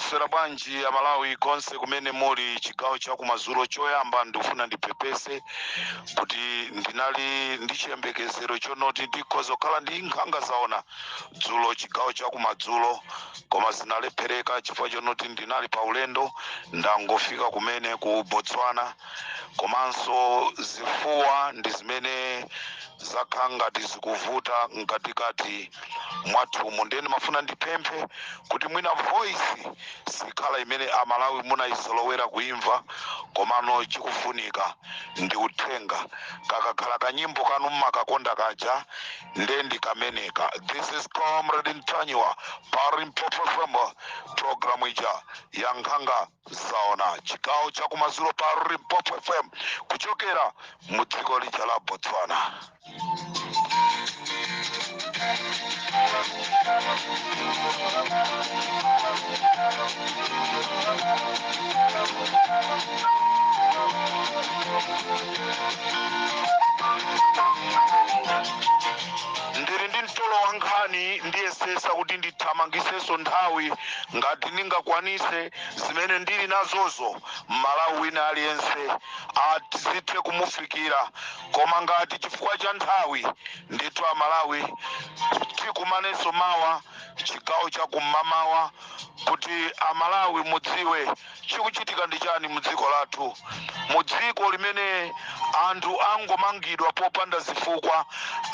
Mwaswera bwanji Amalawi konse kumene muli? Chigawo cha kumadzulo, choyamba ndikufuna ndipepese kuti ndinali ndi chiyembekezero chonoti ndikhoza kukhala ndi Nkhanga Zaona dzulo chigawo cha kumadzulo, koma zinalephereka chifukwa chonoti ndinali pa ulendo, ndangofika kumene ku Botswana, komanso zifuwa ndi zimene zakhala ngati zikuvuta mkatikati mwathumu. Ndiye ndimafuna ndipemphe kuti mwina voice sikhala imene Amalawi munayizolowera kuimva, komano chikufunika ndi uthenga. Kakakhala kanyimbo kanu mmakakonda kaja, nde ndikameneka. This is Comrade Ntanyiwa pa Limpopo FM, programu ija ya Nkhanga Zaona, chigawo cha kumadzulo pa Limpopo FM, kuchokera mu dziko lija la Botswana. Ndili ndi mtolo wa nkhani, ndiyesesa kuti ndithamangisenso nthawi ngati ndingakwanise. Zimene ndili nazozo, Mmalawi wina aliyense zithe kumufikira, koma ngati chifukwa cha nthawi, ndithu Amalawi, tikumanenso mawa chigawo cha kum'mamawa kuti Amalawi mudziwe chikuchitika ndi chani mu dziko lathu, mu dziko limene anthu angomangidwa popanda zifukwa,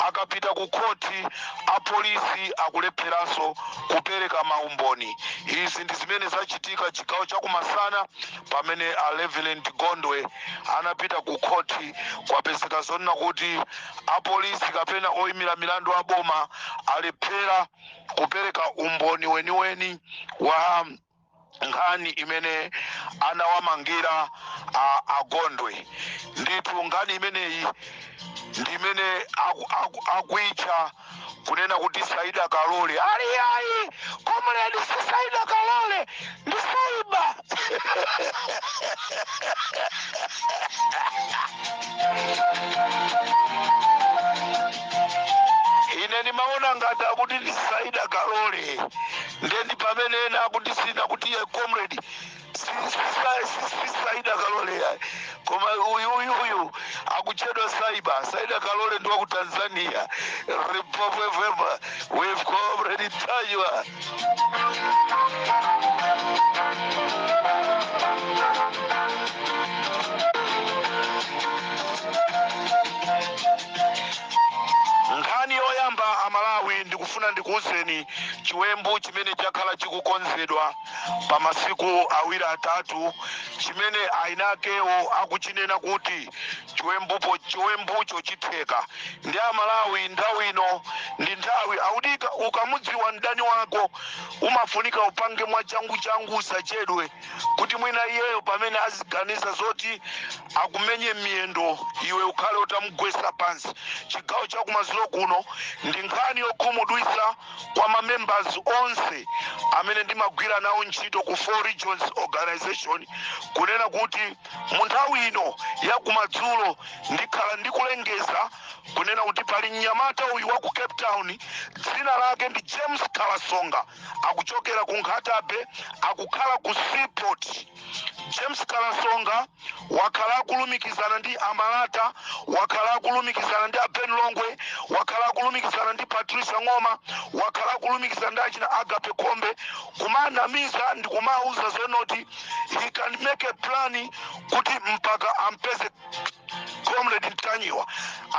akapita ku khoti apolisi akulepheranso kupereka maumboni. Izi ndi zimene zachitika chigawo chakumasana pamene a Reverend Gondwe anapita ku khoti. Kwapezeka zonena kuti apolisi kapena oyimira milandu a boma alephera kupereka umboni weniweni wa nkhani imene anawamangira a Gondwe. Ndithu nkhani imeneyi ndi imene akuitcha kunena kuti Saida Kalole. Ali ayi, comrade, si Saida Kalole, ndi Saiba. Ine ndimaona ngati akuti ndi Saida Kalole, ndiye ndi pamene ena akuti sina kuti ye comrade si Saida Kalole yayi, koma uyu uyu uyu akutchedwa Saiba. Saida Kalole ndi wa ku Tanzania. Limpopo FM with Comrade Ntanyiwa. Nkhani yoyamba, Amalawi, ndikufuna ndikuwuzeni chiwembu chimene chakhala chikukonzedwa pa masiku awiri atatu, chimene ainakewo akuchinena kuti chiwembucho chitheka. Ndi Amalawi, nthawi ino ndi nthawi audika. Ukamudziwa mdani wako, umafunika upange mwachangu changu, usachedwe, kuti mwina iyeyo pamene aziganiza zoti akumenye miyendo, iwe ukhale utamugwesa pansi. Chigawo chakumadzulo kuno ndi nkhani yokhumudwitsa kwa ma members onse amene ndimagwira nawo ntchito ku Four Regions Organization, kunena kuti mu nthawi ino ya kumadzulo ndikhala ndikulengeza kunena kuti pali mnyamata uyu wa ku Cape Town, dzina lake ndi James Kalasonga, akuchokera ku Nkhata Bay, akukhala ku Seaport. James Kalasonga wakhala akulumikizana ndi Amalata, wakhala akulumikizana ndi a Ben Longwe, wakhala akulumikizana ndi Patricia Ng'oma, wakhala akulumikizana ndi achina Agape Khombe, kumanamiza ndi kumauza zonoti he can make a plan kuti mpaka ampeze Comrade Ntanyiwa.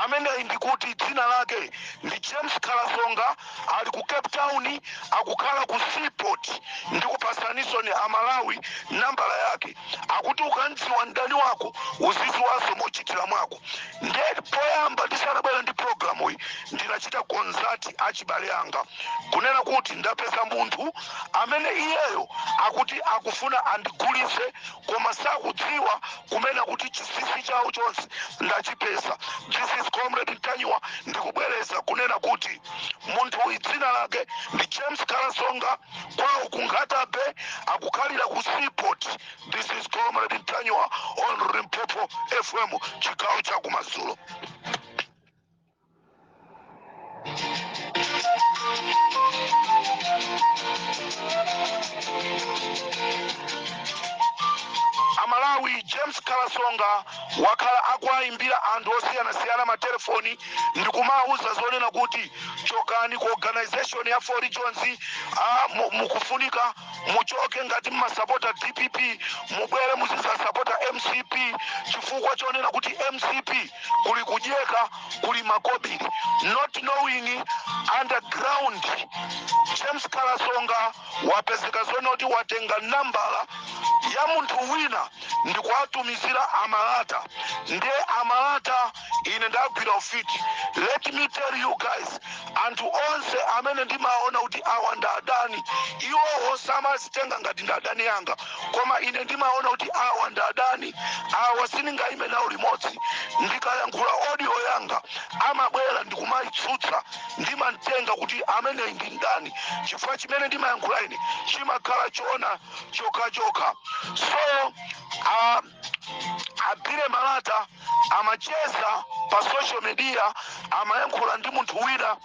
Ameneyi ndikuti dzina lake ndi James Kalasonga, ali ku Cape Town, akukhala ku Seaport. Ndikupasaninso ni Amalawi nambala yake. Akuti ukamdziwa mdani wako, uzidziwanso mochitira mwako. Nde poyamba ndisanabwere ndi programu iyi, ndinachita consult achibale anga kunena kuti ndapeza munthu amene iyeyo akuti akufuna andigulitse, koma sakudziwa kumene kuti chinsinsi chawo chonse ndachipeza. This is Comrade Ntanyiwa, ndikubwereza kunena kuti munthu uyu dzina lake ndi James Kalasonga, kwawo ku Nkhata Bay, akukhalira ku Seaport. This is Comrade Ntanyiwa on Limpopo FM, chigawo cha kumadzulo. Amalawi, James Kalasonga wakhala akuayimbira anthu osiyanasiyana matelefoni ndikumawuza zonena kuti chokani ku organization ya Four Regions, mukufunika muchoke. Ngati mmasapota DPP, mubwere muzizasapota MCP, chifukwa chonena kuti MCP kuli kudyeka, kuli makobiri. Not knowing underground, James Kalasonga wapezeka zonoti watenga nambala ya munthu wina ndikuwatumizira amalata. Ndiye amalata, ine ndagwira ufiti. Let me tell you guys, anthu onse amene ndimaona kuti awa ndi adani, iwowo samazitenga ngati ndi adani yanga, koma ine ndimaona kuti awa ndi adani, awa sindingayime nawo limodzi. Ndikayankhula audio yanga, amabwera ndikumayitsutsa. Ndimamtenga kuti ameneyi ndi ndani, chifukwa chimene ndimayankhula ine chimakhala choona chokhachokha. So abire malata amacheza pa social media, amayankhula ndi munthu wina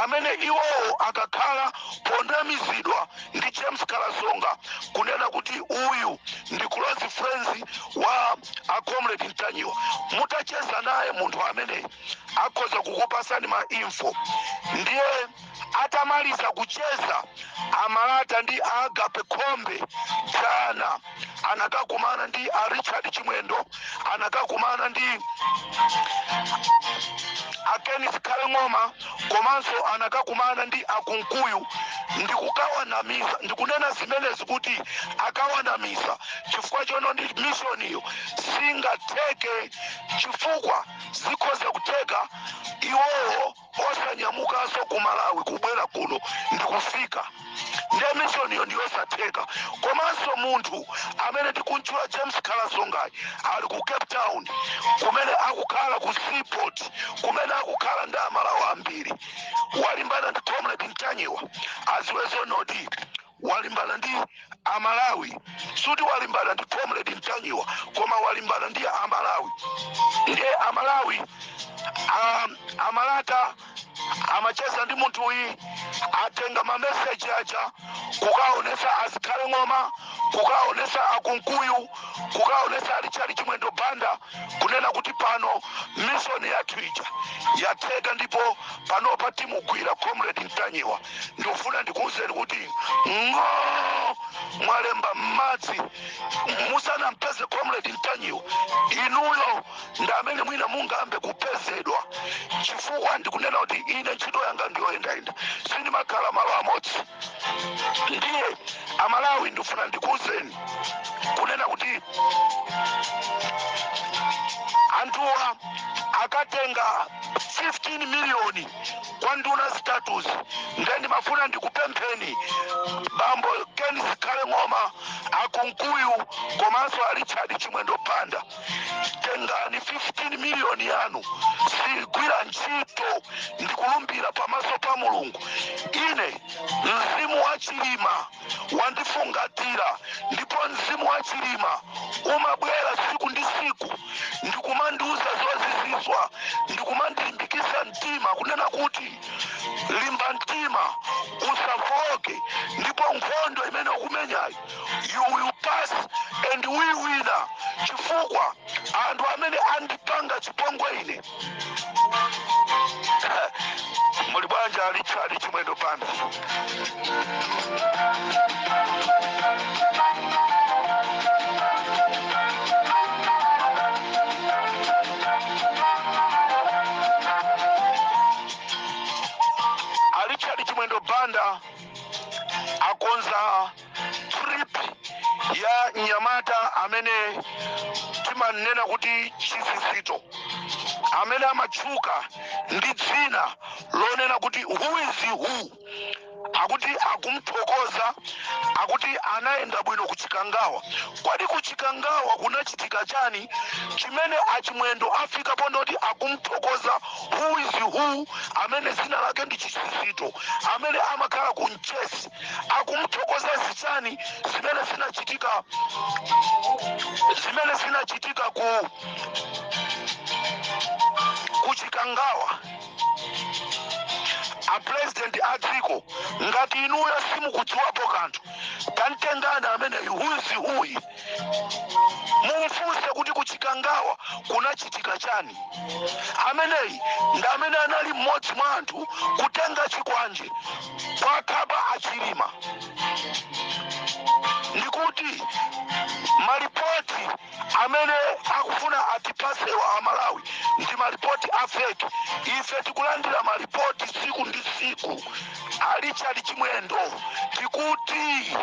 amene iwowo akakhala ponamizidwa ndi James Kalasonga kunena kuti uyu ndi close friends wa a Comrade Ntanyiwa. Mutacheza naye munthu amene akhoza kukupasani ma info. Ndiye atamaliza kucheza amalata ndi Agape Khombe dzana, anakakumana ndi a Richard Chimwendo, anakakumana ndi a Kenneth Khaleng'oma, komanso anakakumana ndi akunkuyu ndikukawanamiza. Ndikunena zimenezi kuti akawanamiza chifukwa chono ndi mission iyo singatheke, chifukwa zikhoza kutheka iwowo osanyamukanso ku Malawi kubwera kuno ndikufika. Ndiye mission iyo ndiyosatheka. Komanso munthu amene tikuntchula James Kalasongayi ali ku Cape Town, kumene akukhala ku Seaport, kumene akukhala ndi Amalawi ambiri. Walimbana ndi Comrade Ntanyiwa, aziwezo noti walimbana ndi Amalawi. Suti walimbana ndi Comrade Ntanyiwa, koma walimbana ndi Amalawi. Ndiye Amalawi, amalata amacheza ndi munthu uyi, atenga mameseji aja kukaonesa azikhale Ng'oma, kukaonesa akunkuyu, kukaonesa Richard Chimwendo Banda, kunena kuti pano mission yathu ija yatheka ndipo panopa timugwira Comrade Ntanyiwa. Ndikufuna ndikuwuzeni kuti ng'o mwalemba m'madzi musanampeze Comrade Ntanyiwa. Inuyo ndi amene mwina mungambe kupezedwa, chifukwa ndikunena kuti ine ntchito yanga ndiyoyendayenda, sindimakhala malo amodzi. Ndiye Amalawi, ndifuna ndikuwuzeni kunena kuti anthuwa akatenga 15 miliyoni kwa nduna zitatuzi. Ndiye ndimafuna ndikupempheni, bambo Ken Zikhale Ng'oma, akunkuyu komanso a Richard Chimwendo Banda, tengani 15 miliyoni yanu, sigwira ntchito. Ndikulumbira pamaso pa Mulungu, ine mzimu wa Chilima wandifungatira, ndipo mzimu wa Chilima umabwera siku ndi siku ndikumandiuza zoziziswa, ndikumandilimbikisa mtima kunena kuti limba mtima, usafoke, ndipo nkhondo imene ukumenyayo you will pass and we winner. Chifukwa anthu amene andipanga chipongwe ine. Muli bwanja, Richard Chimwendo Banda? A Richard Chimwendo Banda akonza trip ya mnyamata amene timanena kuti Chisisito, amene amatchuka ndi dzina lonena kuti Who is Who. Akuti akumthokoza, akuti anayenda bwino kuchikangawa. Kwadi kuchikangawa kunachitika chani chimene achimwendo afika pondoti akumthokoza Who is Who, amene dzina lake ndi Chisisito, amene amakhala ku Mchesi? Akumthokoza zichani zimene zinachitika ku kuchikangawa? A president a dziko, ngati inuyo simukudziwapo kanthu, tamtengani ameneyu Who is Who. Mumfunse kuti kuchikangawa kunachitika chani. Ameneyi ndi amene anali mmodzi mwa anthu kutenga chikwanje kwakhapa achilima. Ndikuti malipoti amene akufuna atipasewa amalawi ndi malipoti a fake. Ife tikulandira malipoti siku ndi siku. A Richard Chimwendo, tikuti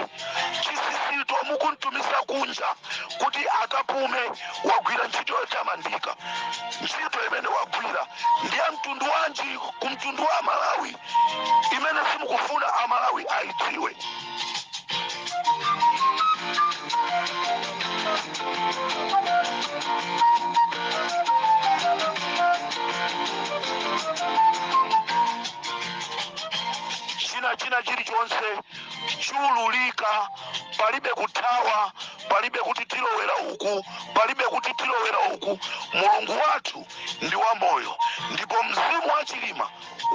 chisisito mukuntumiza kunja kuti akapume, wagwira ntchito yotamandika. Ntchito imene wagwira ndi ya mtundu wanji ku mtundu wa Amalawi imene simukufuna Amalawi ayidziwe? China chilichonse chiululika. Palibe kuthawa, palibe kuti tilowera uku, palibe kuti tilowera uku. Mulungu wathu ndi wamoyo, ndipo mzimu wa Chilima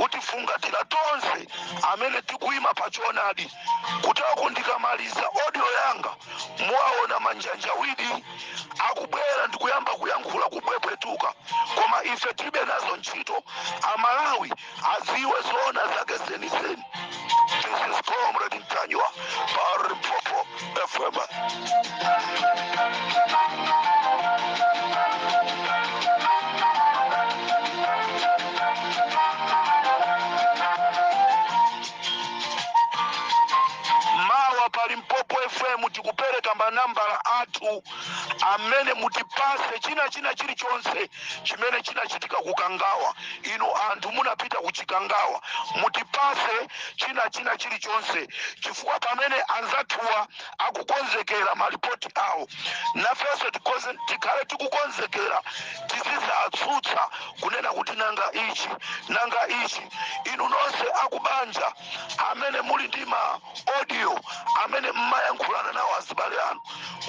utifungatira tonse amene tikuyima pa choonadi. Kutako ndikamaliza audio yanga, muwaona manjanjawidi akubwera ndikuyamba kuyankhula kubwebwetuka, koma ife tilibe nazo ntchito. Amalawi aziwe zoona zake zenizeni. This is Comrade Ntanyiwa pa Limpopo FM. Mawa pa Limpopo FM tikupereka manambala athu amene mutipase china chilichonse chimene chinachitika kukangawa. Inu anthu munapita kuchikangawa, mutipase china chilichonse, chifukwa pamene anzathuwa akukonzekera malipoti awo, nafenso tikhale tikukonzekera, tizizatsutsa kunena kuti nanga ichi, nanga ichi. Inu nonse akubanja amene muli ndi ma audio amene mmayankhulana nawo azibale anu,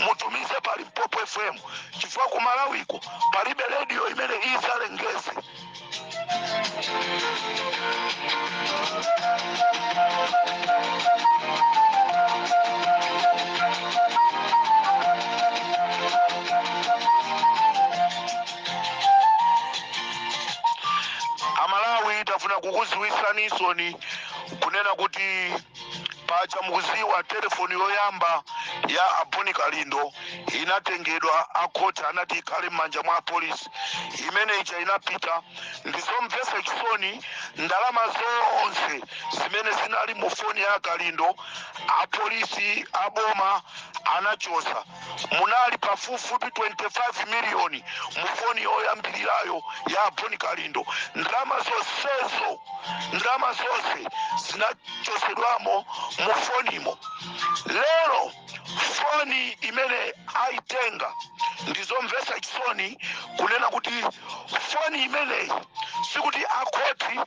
mutumize pa Limpopo FM, chifukwa ku Malawiko palibe radio imene izalengeze. Amalawi, tafuna kukuziwisanisoni kunena kuti paja mukuziwa telefoni yoyamba ya Aboni Kalindo inatengedwa, akhoti anati ikhale m'manja mwa apolisi. Imene ija inapita. Ndizomvetsa chisoni, ndalama zonse zimene zinali mu foni ya Kalindo apolisi aboma anachosa. Munali pafupifupi 25 miliyoni mu foni yoyambirirayo ya Aboni Kalindo. Ndalama zonsezo, ndalama zonse zinachosedwamo mu fonimo. Lero foni imene ayitenga, ndizomvetsa chisoni kunena kuti foni imeneyi, sikuti akhoti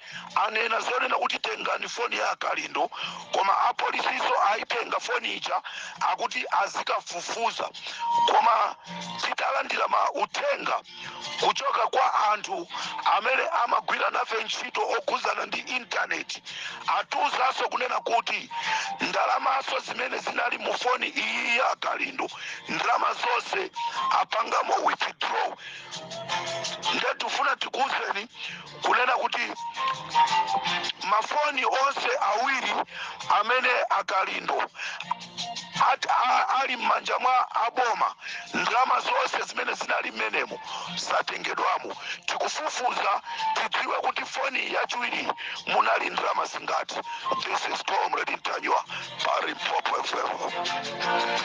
anena zonena kuti tengani foni ya Kalindo, koma apolisiso ayitenga foni ija, akuti azikafufuza. Koma titalandira ma uthenga kuchoka kwa anthu amene amagwira nafe ntchito okhuzana ndi intaneti, atiuzanso kunena kuti ndalamaso zimene zinali mu foni iyi ya Kalindo, ndalama zonse apangamo withdraw. Nde tifuna tikuuzeni kunena kuti mafoni onse awiri amene akalindo ali m'manja mwa aboma, ndalama zonse zimene zinali m'menemo zatengedwamo. Tikufufuza tidziwe kuti foni yachiwiri munali ndalama zingati. This is Comrade Ntanyiwa pa Limpopo FM.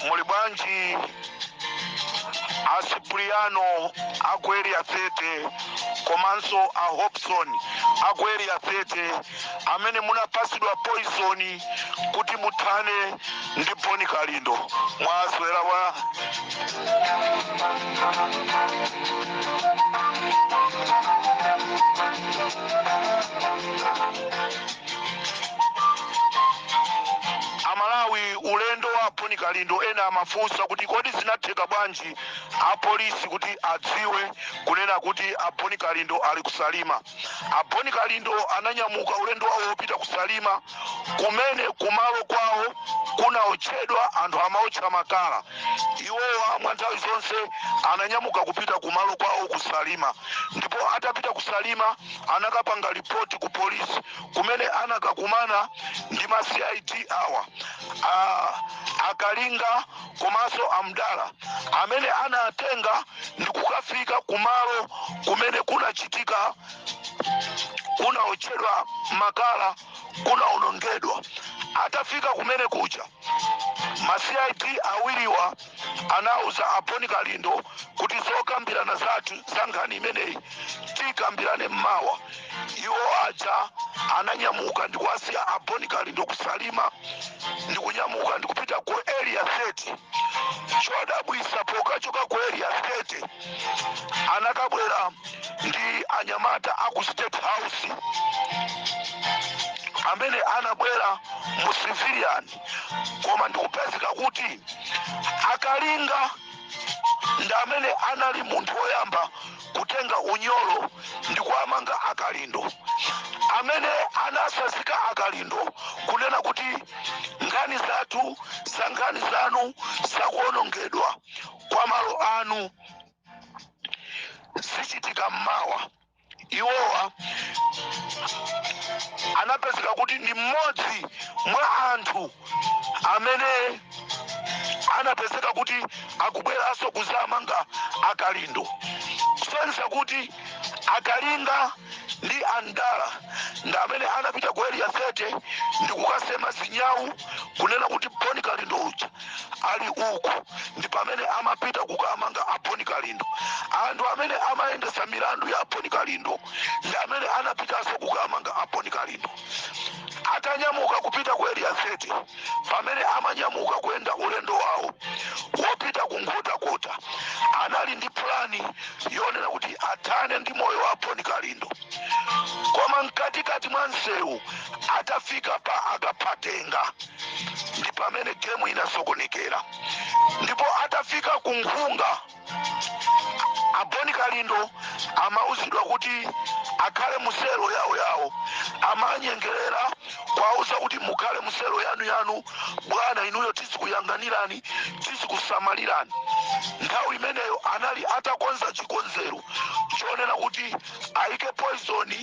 Muli bwanji Asipriano aku Area 30 komanso a Hobson aku Area 30 amene munapasidwa poison kuti muthane ndi Boni Kalindo? Mwaswera bwa? Amalawi. Bon Kalindo, ena amafunsa kuti kodi zinatheka bwanji apolisi kuti adziwe kunena kuti a Bon Kalindo ali kuSalima? A Bon Kalindo ananyamuka ulendo wawo wopita kuSalima, kumene kumalo kwawo kunaotchedwa, anthu amaotcha makala. Iwowa mwa nthawi zonse ananyamuka kupita kumalo kwawo kuSalima, ndipo atapita kuSalima anakapanga ripoti ku polisi, kumene anakakumana ndi ma CID awa, Akalinga komanso Amdala, amene anatenga ndi kukafika kumalo kumene kunachitika, kunaotchedwa makala, kunaonongedwa. Atafika kumene kuja, ma CID awiriwa anauza a Bon Kalindo kuti zokambirana zathu za nkhani imeneyi tikambirane mmawa. Iwo aja ananyamuka ndikuwasiya a Bon Kalindo kuSalima, ndikunyamuka ndikupita ku Area 30. Chodabwisa, pokachoka ku Area 30 anakabwera ndi anyamata aku State House amene anabwera mu civilian, koma ndikupezeka kuti Akalinga ndi amene anali munthu woyamba kutenga unyolo ndi kuamanga Akalindo, amene anasazika Akalindo kunena kuti nkhani zathu za nkhani zanu zakuonongedwa kwa malo anu zichitika mmawa. Iwowa anapezeka kuti ndi mmodzi mwa anthu amene anapezeka kuti akubweranso kuzamanga Akalindo, kusonyeza kuti Akalinga ndi Andala ndi amene anapita ku Area 30 ndi kukasema zinyawu kunena kuti Bon Kalindo uja ali uku. Ndi pamene amapita kukamanga a Bon Kalindo. Anthu amene amayendesa milandu ya Bon Kalindo ndi amene anapitanso kukamanga a Bon Kalindo. Atanyamuka kupita ku Area 30, pamene amanyamuka kuyenda ulendo wawo wopita ku Nkhotakota, anali ndi pulani yonena kuti athane ndi moyo wa Bon Kalindo. Koma mkatikati mwa msewu, atafika pa Akaphatenga, ndi pamene game inasokonekera. Ndipo atafika ku Nkhunga, a Bon Kalindo amauzidwa kuti akhale muselo yawo yawo. Amanyengerera kwauza kuti mukhale muselo yanu yanu bwana, inuyo tizikuyang'anirani, tizikusamalirani. Nthawi imeneyo anali atakonza chikonzero chonena kuti ayike poison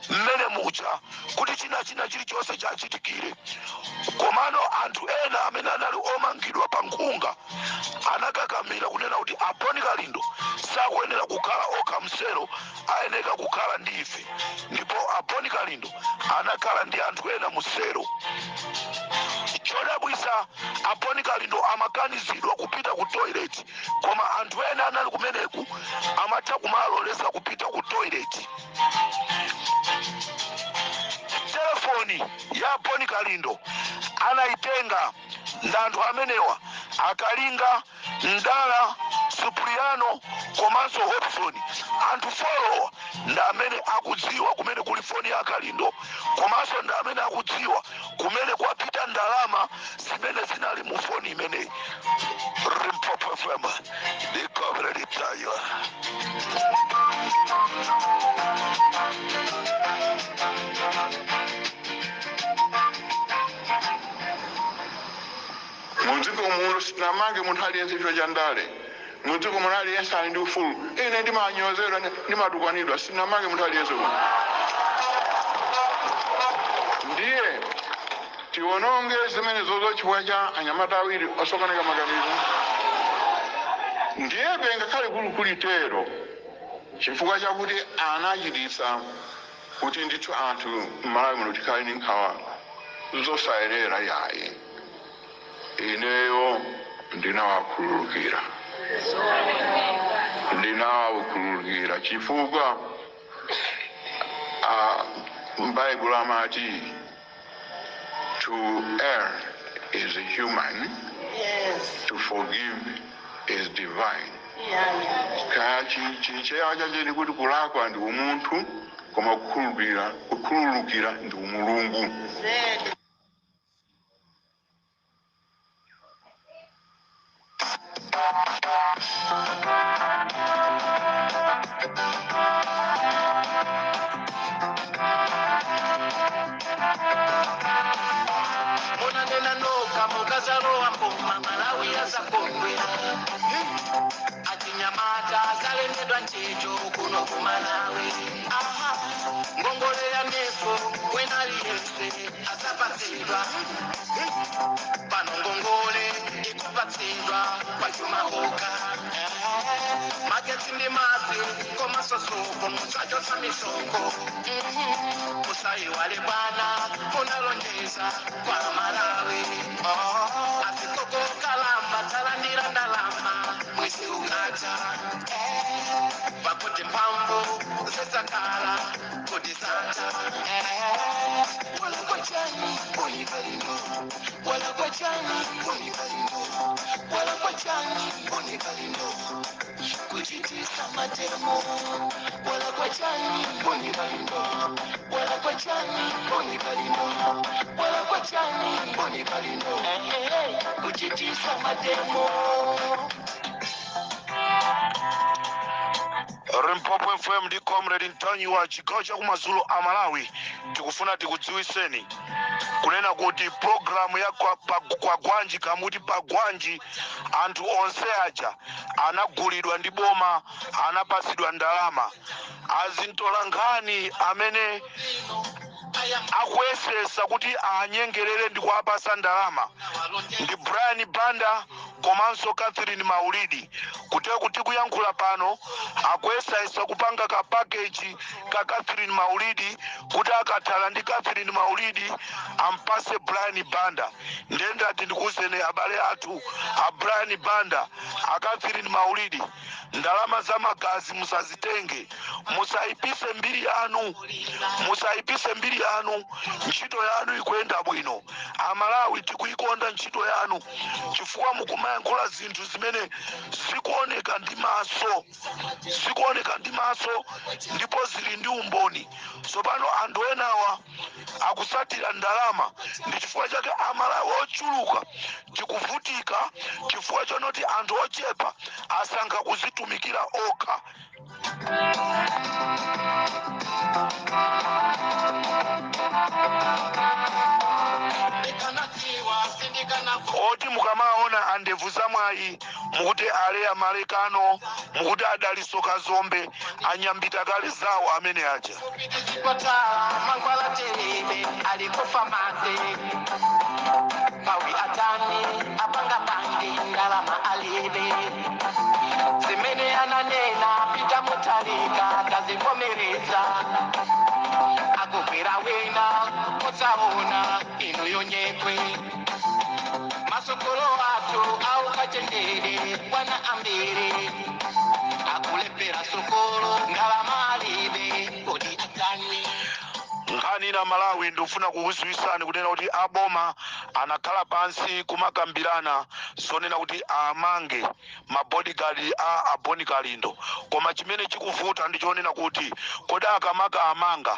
mmene muja kuti china china chilichonse chachitikire. Komano anthu ena amene anali omangidwa pa Nkhunga anakakamira kunena kuti a Bon Kalindo sakuyenera kukhala okha mselo, ayeneka kukhala ndi ife. Ndipo a Bon Kalindo anakhala ndi anthu ena muselo. Chodabwisa, a Bon Kalindo amakanizidwa kupita ku toilet, koma anthu ena anali kumeneku amatha kumaloleza kupita ku toilet. Telefoni ya Bon Kalindo anayitenga ndi anthu amenewa, Akalinga, Ndala, Supriano komanso Hobson. Anthu four ndi amene akudziwa kumene kuli foni ya Kalindo, komanso ndi amene akudziwa kumene kwapita ndalama zimene zinali mu foni imeneyi. Limpopo FM ndikobrelitayo. Mudziko muno sitinamange munthu aliyense chifukwa cha ndale. Mudziko muno aliyense ali ndi ufulu. Ine ndimanyozedwa, ndimatukwanidwa, sitinamange munthu aliyense kuno. Ndiye tiononge zimene zozo chifukwa cha anyamata awiri osokoneka maganizo? Ndiyebe ngakhale kuli kulitero, chifukwa chakuti anachititsa kuti ndithu anthu m'Malawi muno tikhale ndi nkhawa zosayenera, yayi, ineyo ndinawakhululukira, ndinawakhululukira, chifukwa m'Baibulo amati to err is human, to forgive is divine. Kaya Chichewa chacheni kuti kulakwa ndi umunthu, koma kukhululukira ndi umulungu. Achinyamata zalembedwa ntchito kuno ku Malawi. Aha, ngongole ya NEEF wina aliyense azapatsidwa. Pano ngongole ikupatsidwa kwa chuma okha. Magetsi ndi madzi komanso sopo mudzachotsa misonkho. Musayiwale bwana, munalonjeza kwa Malawi. Oh, agogo okalamba talandira ndalama mwezi ukatha, pakuti mphamvu zidzakhala kuti zatha. Walakwa chani Bon Kalindo? Walakwa chani Bon Kalindo? Walakwa chani Bon Kalindo kuchitisa mademo? Walakwa chani Bon Kalindo? Walakwa chani Bon Kalindo? Walakwa chani Bon Kalindo kuchitisa mademo? Limpopo FM ndi Comrade Ntanyiwa, chigawo chakumadzulo a Malawi. Tikufuna tikudziwiseni kunena kuti programu ya kwa Gwanji, kamuti pa Gwanji, anthu onse aja anagulidwa ndi boma, anapasidwa ndalama. Azintola nkhani amene akuyesesa kuti anyengerere ndi kuwapasa ndalama ndi Brian Banda komanso Catherine Maulidi. Kutero kuti kuyankhula pano akuyesayesa kupanga ka package ka Catherine Maulidi, kuti akathala ndi Catherine Maulidi ampase Brian Banda. Ndendati ndikuwuzeni abale athu a Brian Banda, a Catherine Maulidi, ndalama za magazi musazitenge, musayipise mbiri yanu, musayipise mbiri yanu. Ntchito yanu ikuyenda bwino, Amalawi tikuikonda ntchito yanu, chifukwa mukumayankhula zinthu zimene zikuoneka ndi maso, zikuoneka ndi maso ndipo zili ndi umboni. Tsopano anthu enawa akusatira ndalama, ndi chifukwa chake Amalawi ochuluka tikuvutika, chifukwa chonoti anthu ochepa asankha kuzitumikira okha. Ndikanadziwa sindikanafu. Oti mukamaona andevu zamwayi mukuti Aleya Malekano, mukuti Adalisoka Zombe, anyambita kale zawo amene aja. Kupita chipatala mankhwala tilibe, alikufa madzi mawi atani apanga bandi ndalama alibe. Zimene ananena Peter Mutharika tazivomereza, akugwera wina mudzaona inu yonyekwe. Masukulu athu aukachenjere bwana ambiri akulepera sukulu ndalama alibe, kodi atani? Nkhani ina, Malawi, ndikufuna kukudziwitsani kunena kuti aboma anakhala pansi kumakambirana zonena kuti amange mabodyguard a Aboni Kalindo, koma chimene chikuvuta ndi chonena kuti kodi akamaka amanga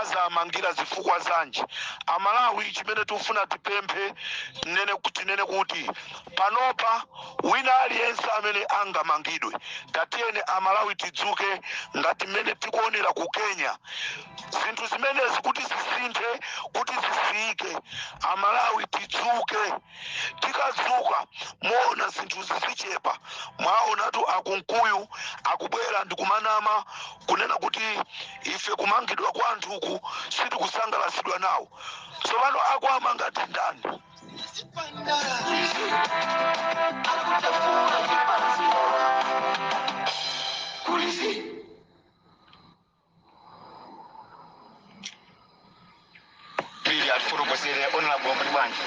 azamangira zifukwa zanji? Amalawi, chimene tikufuna tipemphe, tinene kuti panopa wina aliyense amene angamangidwe, tatiyeni Amalawi tidzuke ngati mmene tikuonera ku Kenya. Zinthu zimenezi kuti zisinthe, kuti zisiyike, Amalawi tidzuke. Tikadzuka muona zinthu zizichepa. Mwaonatu akunkuyu akubwera ndikumanama kunena kuti ife kumangidwa kwa anthuku sitikusangalatsidwa nawo. Tsopano akuamanga ndi ndani? Akutafuna chipanzi kulisi. Pili atifotokozere. Honorable, muli bwanji?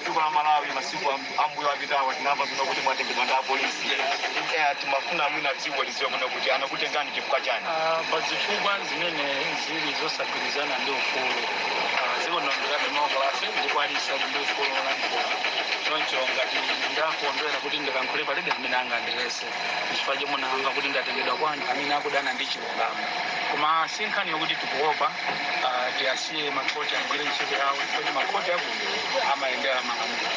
Dziko la Malawi, masiku ambuyo apitawa tinamva zino kuti mwatengedwa ndi apolisi. Timafuna mwina dziko lidziwe kuno kuti anakutengani chifukwa chani? Pa zifukwa zimene zili zosagwirizana ndi ufulu. Dziko lino ndi la democracy ndipo aliyense ali ndi ufulu wolankhula. Choncho ngati ndakondwera kuti ndilankhule, palibe amene angandilese. Chifukwa chomwe munamva kuti ndatengedwa kwa anthu amene akudana ndi chilungamo, koma si nkhani yokuti tikuopa. Tiyasiye makhoti agwire ntchito yawo, chifukwa makhoti akuno amayendera malamulo.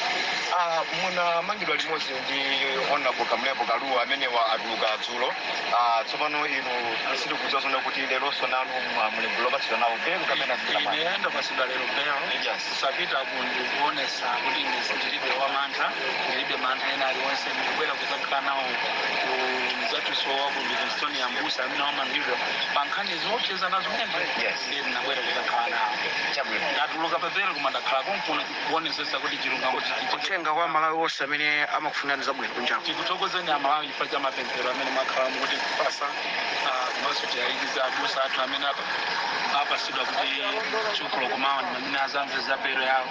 Munamangidwa limodzi ndi Honorable Kamlepo Kalua amene wa atuluka dzulo. Tsopano inu sitikudziwa zona kuti leronso nanu muli gulu lopatsidwa nawo belo kapena zikhala? Ine ndapasidwa lero belo. Kusapita ku ndikuonesa kuti ine ndilibe wamantha, ndilibe mantha ena aliwonse. Ndikubwera kuzapereka Kuzakhala nawo mzathuso wa ku Livingstonia mbusa amene wamangidwa pa nkhani zoopseza nazo menzo. Ndiye tinabwera kuzakhala nawo. Chabwino. Ndatuluka pa belo, koma ndakhala konkuno kuonesesa kuti chilungamo chichitike. Uthenga kwa Malawi onse amene amakufunirani zabwino kunjaku? Tikuthokozeni Amalawi chifukwa cha mapemphero amene mwakhala mukuti kupasa, komanso tiyayikiza abusa athu amene apasidwa kuti chukulu kumawa ndi amene azamve za belo yawo.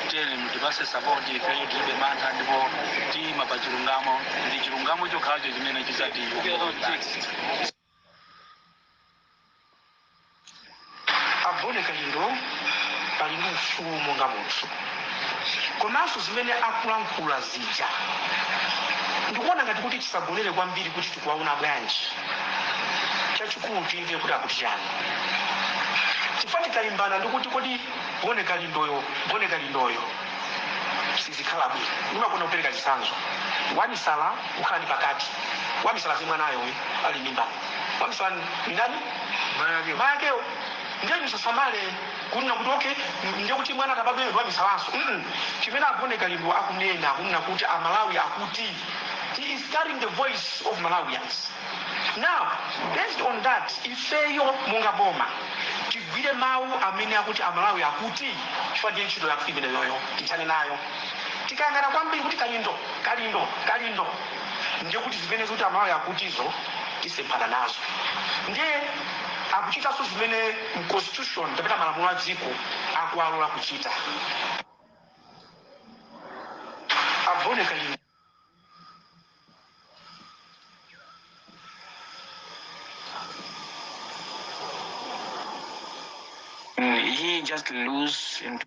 Tiyeni mutipase support, ifeyo tilibe mantha ndipo tiyima pa chilungamo, ndi chilungamo chokhacho chimene chizati. A Bon Kalindo pali ndi ufulu monga munthu, komanso zimene akulankhula zija ndikuona ngati kuti tisagonere kwambiri kuti tikuwaona bwanji. Chachikulu timve kuti akuti chani, chifukwa tikalimbana ndikuti kodi Bon Kalindoyo, Bon Kalindoyo, sizikhala bwino. Ndimakona kupereka chitsanzo: wamisala kukhala ndi pakati, wamisala si mwanayo ali mimba, wamisala ni ndani? Mayakewo. Ndiye musasamale kunena kuti okay, ndiye kuti mwana atabadweyo ndi wamisalanso. Chimene a Bon Kalindo akunena, akunena kuti Amalawi akuti, he is carrying the voice of Malawians. Now, based on that, ifeyo monga boma tigwire mawu amene akuti Amalawi akuti, chifukwa ndiye ntchito yathu imeneyoyo, tithane nayo. Tikayang'ana kwambiri kuti Kalindo, Kalindo, Kalindo, ndiye kuti zimene zikuti Amalawi akutizo tisemphana nazo. Ndiye akuchitanso zimene mconstitution kapena malamulo a dziko akuwalola kuchita a Bon Kalindo. He just lose into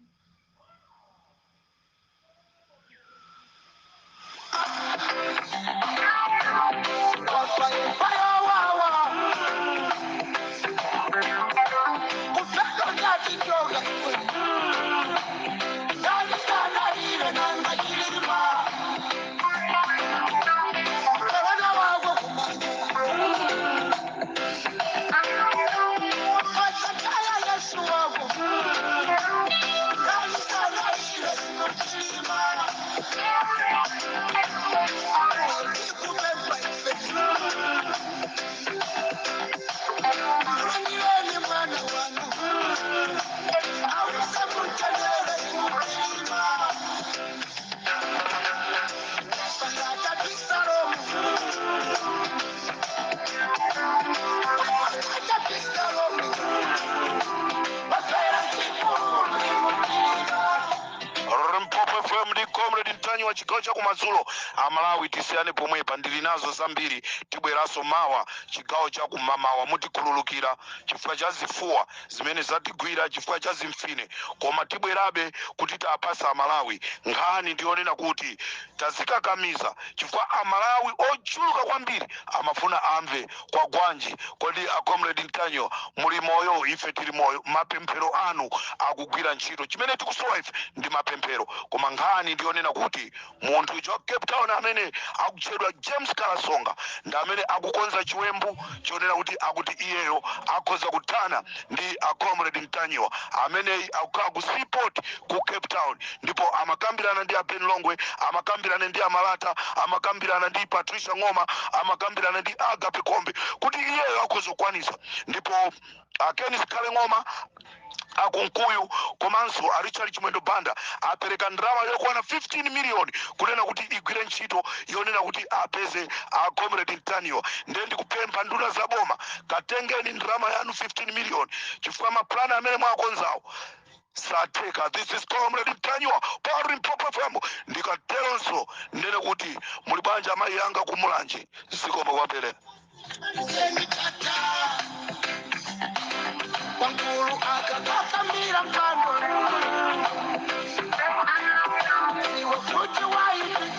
Limpopo FM ndi Comrade Mtanyiwa, chigawo cha kumadzulo. Amalawi, tisiyane pomwepa, ndili nazo zambiri, tibweranso mawa chigawo cha kumamawa. Mutikhululukira chifukwa cha zifuwa zimene zatigwira, chifukwa cha zimfine, koma tibwerabe kuti tapasa Amalawi nkhani. Ndionena kuti tazikakamiza chifukwa Amalawi ochuluka kwambiri amafuna amve kwa gwanji. Kodi a Comrade Mtanyiwa muli moyo? Ife tili moyo, mapemphero anu akugwira ntchito. Chimene tikusowa ife ndi mapemphero. Koma nkhani ndionena kuti munthu wa Cape Town amene akutchedwa James Kalasonga ndi amene akukonza chiwembu chonena kuti akuti iyeyo akhoza kuthana ndi a Comrade Mtanyiwa, amene akukhala ku Seaport ku Cape Town, ndipo amakambirana ndi a Ben Longwe, amakambirana ndi Amalata, amakambirana ndi Patricia Ng'oma, amakambirana ndi Agape Kombe kuti iyeyo akhoza kukwanisa. Ndipo a Kenis Khale Ng'oma, akunkuyu komanso a Richard Chimwendo Banda apereka ndalama yokwana 15 million kunena kuti igwire ntchito yonena kuti apeze a Comrade Mtanyiwa. Ndiye ndikupempha nduna za boma, katengeni ndalama yanu 15 million, chifukwa maplani amene mwakonzawo satheka. This is Comrade Mtanyiwa pa Limpopo FM. Ndikateronso ndene kuti muli bwanji amayi anga kumulanje? Zikomo kwapere. Wankulu akakasambira mpando iwe kuti waipitsa.